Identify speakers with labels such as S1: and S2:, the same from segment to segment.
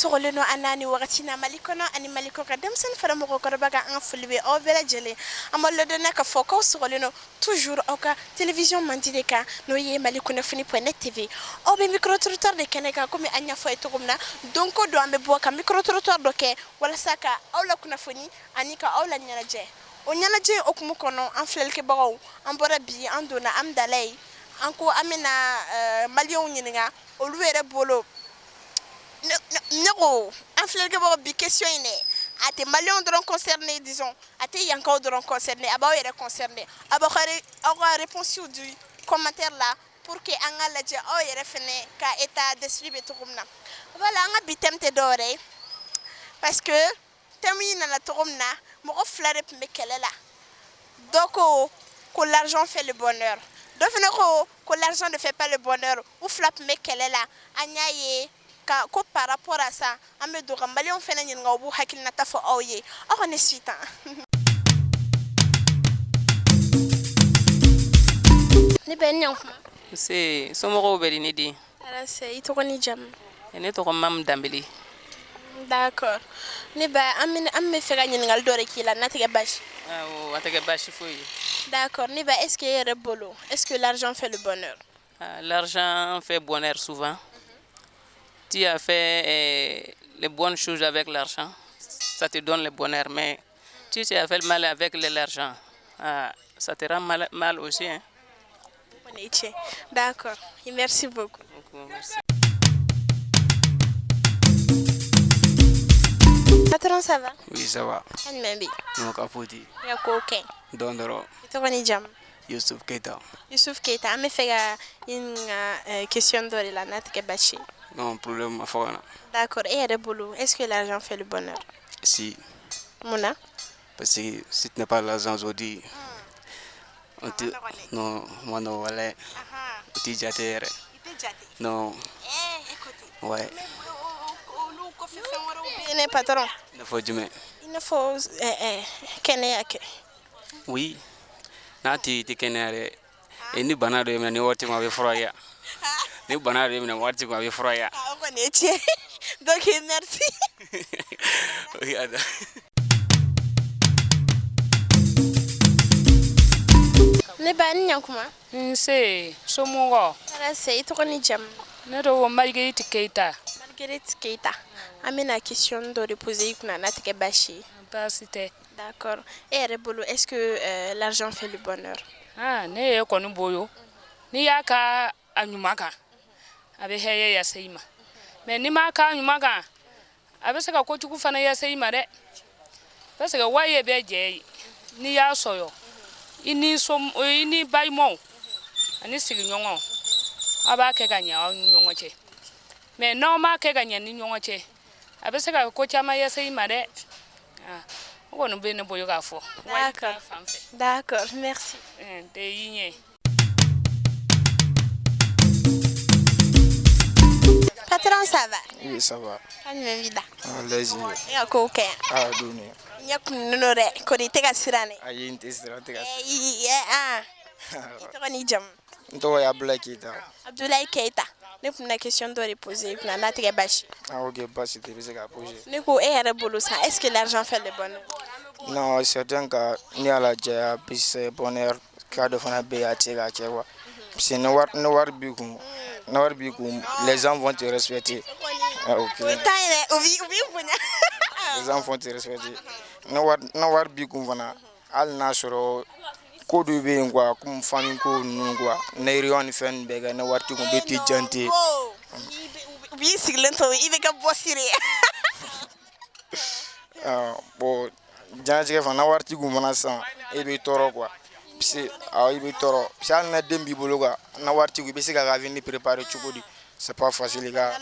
S1: Sɔgɔlen don an na ni wagati na Mali kɔnɔ ani Mali kɔkan, denmisɛnnin fara mɔgɔkɔrɔba kan, an ka foli bɛ aw bɛɛ lajɛlen. An b'a ladɔnniya k'a fɔ k'aw sɔgɔlen don toujours aw ka télévision mandi de kan, n'o ye Mali kunnafoni.net TV. Aw bɛ micro trottoir de kɛnɛ kan. Komi an y'a fɔ a ye cogo min na, don ko don an bɛ bɔ ka micro trottoir dɔ kɛ walasa ka aw la kunnafoni ani ka aw la ɲɛnajɛ. O ɲɛnajɛ hukumu kɔnɔ, an filɛlikɛbagaw, an bɔra bi, an donna Amdalaye. An ko an bɛna maliyɛnw ɲininka olu yɛrɛ bolo. Ne ko an filɛlikɛbagaw, bi question in dɛ, a tɛ maliyɛnw dɔrɔn concerné, disons a tɛ yankaw dɔrɔn concerné, a b'aw yɛrɛ concerné. Aw b'aw ka réponse di commentaire la pour que an ka lajɛ aw yɛrɛ fɛnɛ ka état d'esprit bɛ cogo min na. Voilà, an ka bi thème tɛ dɔwɛrɛ ye, parce que thème in nana cogo min na, mɔgɔ fila de tun bɛ kɛlɛ la. Dɔ ko ko l'argent fait le bonheur, dɔ fana ko ko l'argent ne fait pas le bonheur. U fila tun bɛ kɛlɛ la. An y'a ye ka ko par rapport à ça, an bɛ don ka maliyɛnw fana ɲininka, u b'u hakilinata fɔ aw ye. Aw ka ne suit tan. Ne bɛ ni ɲankuma.
S2: Nse, somɔgɔw bɛ di ne den?
S1: Tɔɔrɔ tɛ. I tɔgɔ ni jamu?
S2: Ne tɔgɔ Mamu Danbele.
S1: D'accord. Ne ba, an bɛ fɛ ka ɲininkali dɔ de k'i la, n'a tɛ kɛ baasi.
S2: Awɔ, a tɛ kɛ baasi foyi ye.
S1: D'accord. Ne ba, est ce que e yɛrɛ bolo, est ce que l'argent fait le bonheur?
S2: Ah, l'argent fait bonheur souvent. Tu as fait les bonnes choses avec l'argent, ça te donne le bonheur, mais si tu as fait mal avec l'argent, ah, ça te rend mal, mal aussi, hein.
S1: D'accord, merci beaucoup.
S2: Beaucoup, merci.
S1: Patron, ça va?
S3: Oui, ça va.
S1: Kan jumɛn bɛ yen?
S3: Non, ka foyi tɛ.
S1: I ka kow ka ɲi?
S3: Dɔɔni dɔrɔn.
S1: I tɔgɔ ni jamu?
S3: Yusuf Keita.
S1: Yusuf Keita, an bɛ fɛ ka i ɲininka question dɔ de la, n'a tɛ kɛ baasi ye.
S3: Non, problème, a fɔ ka na.
S1: D'accord. E yɛrɛ bolo, est-ce que l'argent fait le bonheur?
S3: Si.
S1: Mun na?
S3: Parce que si tu n'as pas l'argent aujourd'hui, on te, non, ma nɔgɔ walayi. O t'i jate yɛrɛ.
S1: I tɛ jate?
S3: Non.
S1: E ko ten.
S3: Ouais.
S1: Mais olu kɔfɛ, fɛn wɛrɛw bɛ yen ne patron.
S3: I n'a fɔ jumɛn?
S1: I n'a fɔ kɛnɛya kɛ.
S3: Oui. N'a t'i tɛ kɛnɛya dɛ. E ni bana dɔ y'i minɛ ni waati min a bɛ furakɛ. Ni bana dɔ y'i minɛ waati min a bɛ furakɛ.
S1: Ah, o kɔni ye tiɲɛ. Donc merci.
S3: Ok, ada.
S1: Ne ba, ni ɲankuma.
S4: Nse, somɔgɔw?
S1: Tɔɔrɔ tɛ. I tɔgɔ ni jamu?
S4: Ne tɔgɔ Marguerite Keita.
S1: Marguerite Keita, an bɛna question dɔ de poser i kunna, n'a tɛ kɛ baasi ye.
S4: Baasi tɛ.
S1: D'accord. E yɛrɛ bolo, est-ce que l'argent fait le bonheur?
S4: Ah, ne ye kɔni bolo, n'i y'a ka a ɲuman kan, a bɛ hɛrɛ lase i ma, mais n'i m'a k'a ɲuman kan, a bɛ se ka kojugu fana lase i ma dɛ, parce que wari ye bɛɛ jɛ ye. N'i y'a sɔrɔ, i ni so, i ni balimaw ani sigiɲɔgɔnw, aw b'a kɛ ka ɲɛ aw ni ɲɔgɔn cɛ. Mais n'aw m'a kɛ ka ɲɛ ni ɲɔgɔn cɛ, a bɛ se ka ko caman lase i ma dɛ. Ah, o kɔni bɛ ne bolo k'a fɔ.
S1: D'accord. D'accord, merci.
S4: Tɛ y'i ɲɛ.
S1: Patron, ça va?
S5: Oui, ça va.
S1: Kan jumɛn b'i da?
S5: À l'aise.
S1: E ka kow ka ɲi?
S5: Ah, dɔɔni.
S1: I ɲɛ kununnen don dɛ, kɔri i tɛ ka siran dɛ.
S5: Ayi, n tɛ siran, n tɛ ka siran.
S1: Ah. I tɔgɔ n'i jamu?
S5: N tɔgɔ ye Abulayi Keyita.
S1: Abdoulaye Keita. Ne tun bɛna question dɔ de poser i kunna, n'a tɛ kɛ baasi ye.
S5: Ah, ok, baasi tɛ, i bɛ se k'a poser.
S1: Ne ko e yɛrɛ bolo sa, est-ce que l'argent fait le bonheur?
S5: Non, certains cas, n'i y'a lajɛ, a bɛ se bonheur cas dɔ fana bɛ yen, a tɛ se k'a kɛ quoi. Parce que ni wari b'i kun, ni wari b'i kun, les gens vont te respecter. Ah, ok.
S1: O ye tan ye dɛ, u b'i bonya.
S5: Les gens vont te respecter. Ni wari b'i kun fana, hali n'a sɔrɔ ko dɔ bɛ yen quoi, comme famille ko ninnu quoi, ni réunion ni fɛn ninnu bɛɛ kɛ, ni wari t'i kun, u bɛ t'i jante.
S1: U b'i sigilen to, i bɛ kɛ boss de ye.
S5: Ah, bon, diɲɛlatigɛ fana, na wari t'i kun fana sisan, e bɛ tɔɔrɔ quoi. Parce que awɔ, i bɛ tɔɔrɔ, parce que hali na den b'i bolo quoi, na wari t'i kun, i bɛ se k'a ka avenir préparer cogo di? C'est pas facile i ka,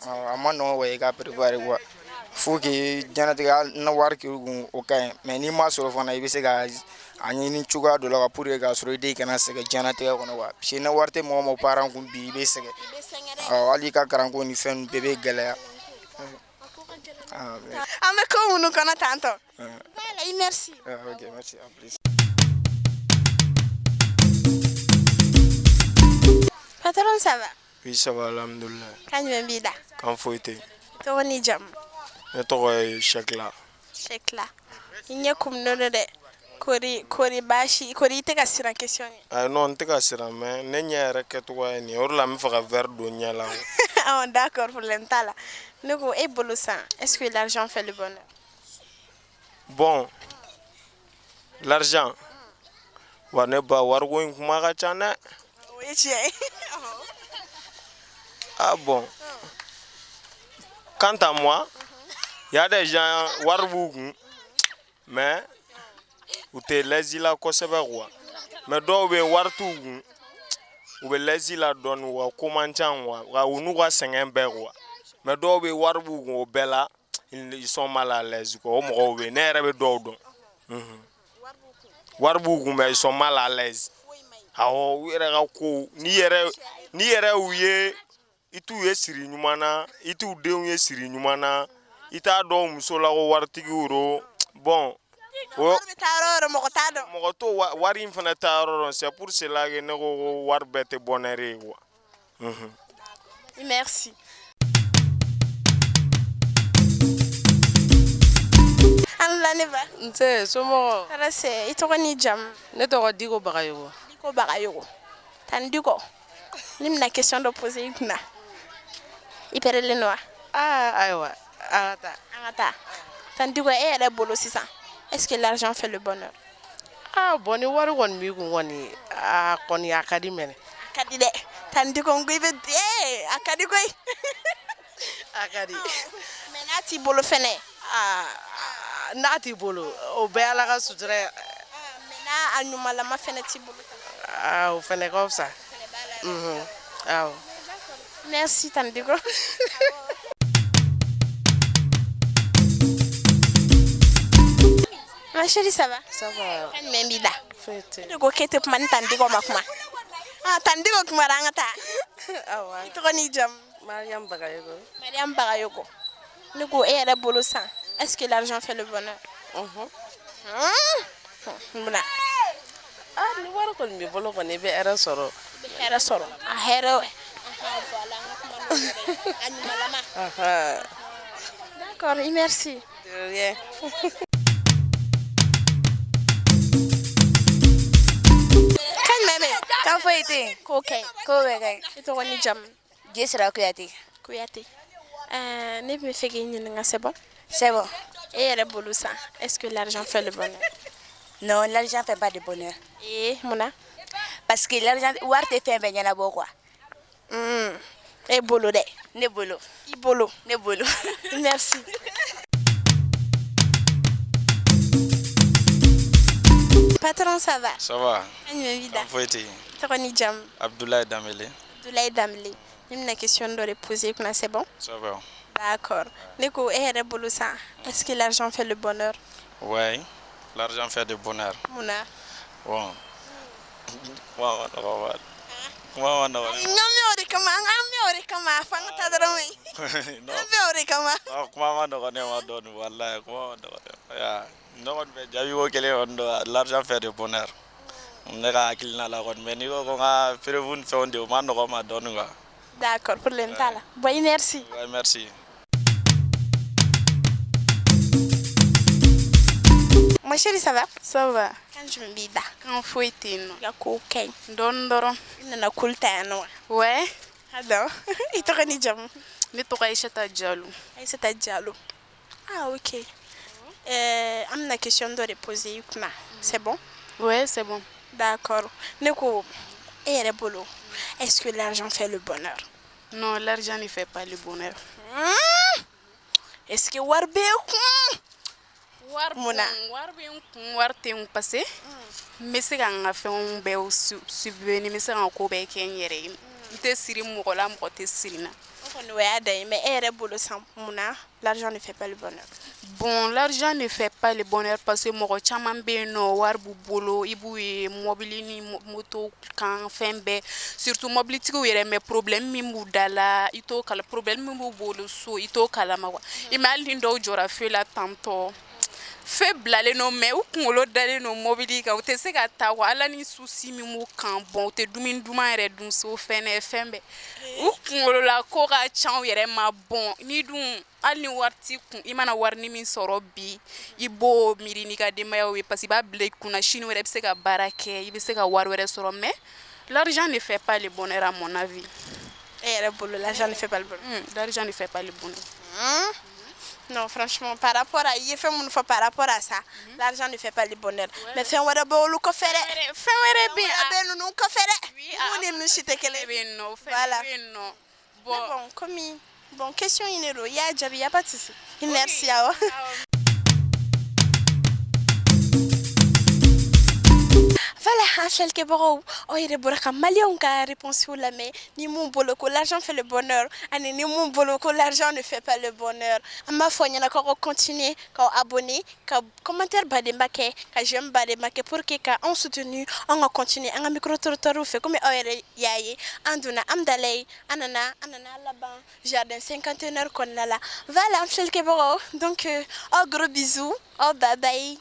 S5: a ma nɔgɔn quoi, i ka préparer quoi. Faut que diɲɛlatigɛ, hali na wari k'i kun, o ka ɲi, mais n'i ma sɔrɔ fana, i bɛ se ka a ɲini cogoya dɔ la quoi, pour que k'a sɔrɔ i den kana sɛgɛn diɲɛlatigɛ kɔnɔ quoi. Parce que ni wari tɛ mɔgɔ mɔgɔ parent kun bi, i bɛ sɛgɛn. Awɔ, hali i ka kalanko ni fɛn ninnu bɛɛ bɛ gɛlɛya.
S1: An bɛ ko minnu kɔnɔ tantɔ. Voilà, merci.
S5: Ah, ok, merci, à plus.
S1: Patron, ça va?
S5: Oui, ça va, alhamdoulilah.
S1: Kan jumɛn b'i da?
S5: Kan foyi tɛ.
S1: I Tɔgɔ ni jamu?
S6: Ne tɔgɔ ye Sɛkila.
S1: Sɛkila, i ɲɛ kumunen don dɛ. Kori kori baasi kori i tɛ ka siran question ɲɛ?
S6: Ayi, non, n tɛ ka siran, mais ne ɲɛ yɛrɛ kɛcogoya ye nin ye, o de la n bɛ fɛ ka verre don ɲɛ la.
S1: Ah, d'accord, problème t'a la. Ne ko e bolo san, est-ce que l'argent fait le bonheur?
S6: Bon, l'argent wa, ne ba, wariko in kuma ka ca dɛ.
S1: O ye tiɲɛ ye.
S6: Ah bon, quant à moi, il y a des gens, wari b'u kun, mais u tɛ l'aise la kosɛbɛ quoi. Mais dɔw bɛ yen, wari t'u kun, u bɛ l'aise la dɔɔni, u ka ko man ca quoi, nka u n'u ka sɛgɛn bɛɛ quoi. Mais dɔw bɛ yen, wari b'u kun, o bɛɛ la ils sont mal à l'aise quoi. O mɔgɔw bɛ yen, ne yɛrɛ bɛ dɔw dɔn. Wari b'u kun, mais ils sont mal à l'aise. Awɔ, u yɛrɛ ka ko, n'i yɛrɛ y'u ye, i t'u ye siri ɲuman na, i t'u denw ye siri ɲuman na, i t'a dɔn muso la ko waritigiw ro. Bon, o
S1: Wari bɛ taa yɔrɔ o yɔrɔ, mɔgɔ t'a dɔn.
S6: Mɔgɔ t'o wari in fana taa yɔrɔ dɔn. C'est pour cela que ne ko wari bɛɛ tɛ bonheur ye quoi.
S1: Merci. An la ne ba.
S7: Nse, somɔgɔw?
S1: Tɔɔrɔ sɛ. I tɔgɔ ni jamu?
S7: Ne tɔgɔ Diko Bagayogo.
S1: Diko Bagayogo. Tan Diko, ne bɛna question dɔ poser i kunna. I pɛrɛlen don wa?
S7: Aa, ayiwa, an ka taa.
S1: An ka taa. Tan Diko, e yɛrɛ bolo sisan, est-ce que l'argent fait le bonheur?
S7: Aa bon, ni wari kɔni b'i kun kɔni, a kɔni a ka di mɛnɛ.
S1: A ka di dɛ. Tan Diko, n ko i bɛ ee, a ka di koyi.
S7: A ka di.
S1: Mais n'a t'i bolo fɛnɛ?
S7: Aa, n'a t'i bolo, o bɛɛ ye Ala ka sutura ye.
S1: Mais n'a a ɲumanlama fɛnɛ t'i bolo?
S7: Aa, o fɛnɛ ka fisa. Awɔ.
S1: Merci Tan Diko. Ma chérie, ça va?
S7: Ça va.
S1: Kan jumɛn b'i da?
S7: Foyi tɛ.
S1: Ne de ko k'e tɛ kuma ni Tan Diko ma kuma. Ah, Tan Diko kumara, an ka taa.
S7: Awɔ.
S1: I tɔgɔ n'i jamu?
S7: Mariam Bagayogo.
S1: Mariam Bagayogo. Ne ko e yɛrɛ bolo san, est-ce que l'argent fait le bonheur?
S7: Mhm.
S1: Hmm. Munna?
S7: Ah, ni wari kɔni b'i bolo kɔni, i bɛ hɛrɛ sɔrɔ.
S1: I bɛ hɛrɛ sɔrɔ. A hɛrɛ. Voilà, an ka kuma n'o yɔrɔ ye. A ɲumanlama.
S7: Ahan.
S1: D'accord, merci.
S7: De rien.
S1: Kan jumɛn bɛ yen?
S8: Kan foyi tɛ yen.
S1: K'o kɛ.
S8: Ko bɛɛ ka ɲi.
S1: I tɔgɔ ni jamu?
S8: Jesira Kuyate.
S1: Kuyate. Ne bɛ fɛ k'i ɲininka, c'est bon?
S8: C'est bon.
S1: E yɛrɛ bolo san, est-ce que l'argent fait le bonheur?
S8: Non, l'argent fait pas de bonheur.
S1: Ee, munna?
S8: Parce que l'argent, wari tɛ fɛn bɛɛ ɲɛnabɔ quoi.
S1: E bolo dɛ.
S8: Ne bolo.
S1: I bolo.
S8: Ne bolo.
S1: Merci. Patron, ça va?
S9: Ça va.
S1: Kan jumɛn b'i da?
S9: Foyi tɛ yen.
S1: Tɔgɔ ni jamu?
S9: Abdoulaye Dambélé.
S1: Abdoulaye Dambélé. Ne bɛna question dɔ de poser i kunna, c'est bon?
S9: Ça va.
S1: D'accord. Ne ko e yɛrɛ bolo san, est-ce que l'argent fait le bonheur?
S9: Ouais, l'argent fait de bonheur.
S1: Munna?
S9: Bon. Kuma ma nɔgɔ wa? Kuma ma nɔgɔ.
S1: N k'an bɛ o de kama, an bɛ o de kama, a fɔ an ka taa dɔrɔn ye.
S9: Non.
S1: An bɛ o de kama.
S9: Non, kuma ma nɔgɔ ne ma dɔɔni, wallahi, kuma ma nɔgɔ ne ma. Ya, ne kɔni bɛ jaabi ko kelen kɔni dɔn, l'argent fait de bonheur. Ne ka hakilina la kɔni, mais n'i ko ko n ka preuve ni fɛnw di, o ma nɔgɔ n ma dɔɔni quoi.
S1: D'accord, problème t'a la. Bon, merci.
S9: Ouais, merci.
S1: Ma chérie, ça va?
S10: Ça va.
S1: Kan jumɛn b'i da?
S10: Kan foyi tɛ yen nɔ.
S1: I ka kow ka ɲi.
S10: Dɔɔni dɔrɔn.
S1: I nana koli ta yan nɔ wa?
S10: Ouais.
S1: Adɔ. I tɔgɔ ni jamu?
S10: Ne tɔgɔ Aïssata Diallo.
S1: Aïssata Diallo. Ah, ok. An bɛna question dɔ de poser i kunna. C'est bon?
S10: Ouais, c'est bon.
S1: D'accord. Ne ko e yɛrɛ bolo, est-ce que l'argent fait le bonheur?
S10: Non, l'argent ne fait pas le bonheur.
S1: Est-ce que wari b'e kun?
S10: Wari
S1: Munna?
S10: Bon, wari bɛ n kun, wari tɛ n kun, parce que n bɛ se ka n ka fɛnw bɛɛ subvenir, n bɛ se ka n ka ko bɛɛ kɛ n yɛrɛ ye. N tɛ siri mɔgɔ la, mɔgɔ tɛ siri n na.
S1: O kɔni o y'a dan ye, mais e yɛrɛ bolo san, munna l'argent ne fait pas le bonheur?
S10: Bon, l'argent ne fait pas le bonheur parce que mɔgɔ caman bɛ yen nɔ, wari b'u bolo, i b'u ye mobili ni moto kan, fɛn bɛɛ, surtout mobilitigiw yɛrɛ, mais problème min b'u da la, i t'o kala, problème min b'u bolo so, i t'o kalama quoi. I ma, hali ni dɔw jɔra feu la tantɔ, Feu bilalen don, mais u kunkolo dalen don mobili kan, u tɛ se ka taa quoi. Ala ni souci min b'u kan, bon, u tɛ dumuni duman yɛrɛ dun so fɛnɛ, fɛn bɛɛ u kunkolo la, ko ka ca u yɛrɛ ma. Bon, ni dun hali ni wari t'i kun, i mana wari min sɔrɔ bi, i b'o miiri n'i ka denbayaw ye, parce que i b'a bila i kunna, sini wɛrɛ i bɛ se ka baara kɛ, i bɛ se ka wari wɛrɛ sɔrɔ. Mais l'argent ne fait pas le bonheur, à mon avis.
S1: E yɛrɛ bolo, l'argent ne fait pas le bonheur?
S10: L'argent ne fait pas le bonheur.
S1: Non, franchement, par rapport à i ye fɛn minnu fɔ par rapport à ça, l'argent ne fait pas le bonheur. Mais fɛn wɛrɛ bɛ olu kɔfɛ dɛ.
S10: Fɛn wɛrɛ bɛ yen.
S1: Fɛn wɛrɛ bɛ ninnu kɔfɛ dɛ. Mun ni ninnu si tɛ kelen.
S10: Bɛ yen nɔ, fɛn
S1: Voilà.
S10: bɛ yen nɔ.
S1: Bon, mais bon, comme bon, question in de don, i y'a jaabi, y a pas de souci. Merci, awɔ. Voilà, an filɛlikɛbagaw, aw yɛrɛ bɔra ka maliyɛnw ka réponse lamɛn, ni mun bolo ko l'argent fait le bonheur ani ni mun bolo ko l'argent ne fait pas le bonheur. An b'a fɔ ɲɛna k'aw ka continuer k'aw abonner, ka commentaire badenba kɛ, ka j'aime badenba kɛ, pour que ka anw soutenir, anw ka continuer an ka micro trottoir fɛ. Komi aw yɛrɛ y'a ye, an donna Amdalaye, an nana laban jardin cinquantenaire kɔnɔna la. Voilà, an filɛlikɛbagaw, donc aw gros bisous, aw bye bye.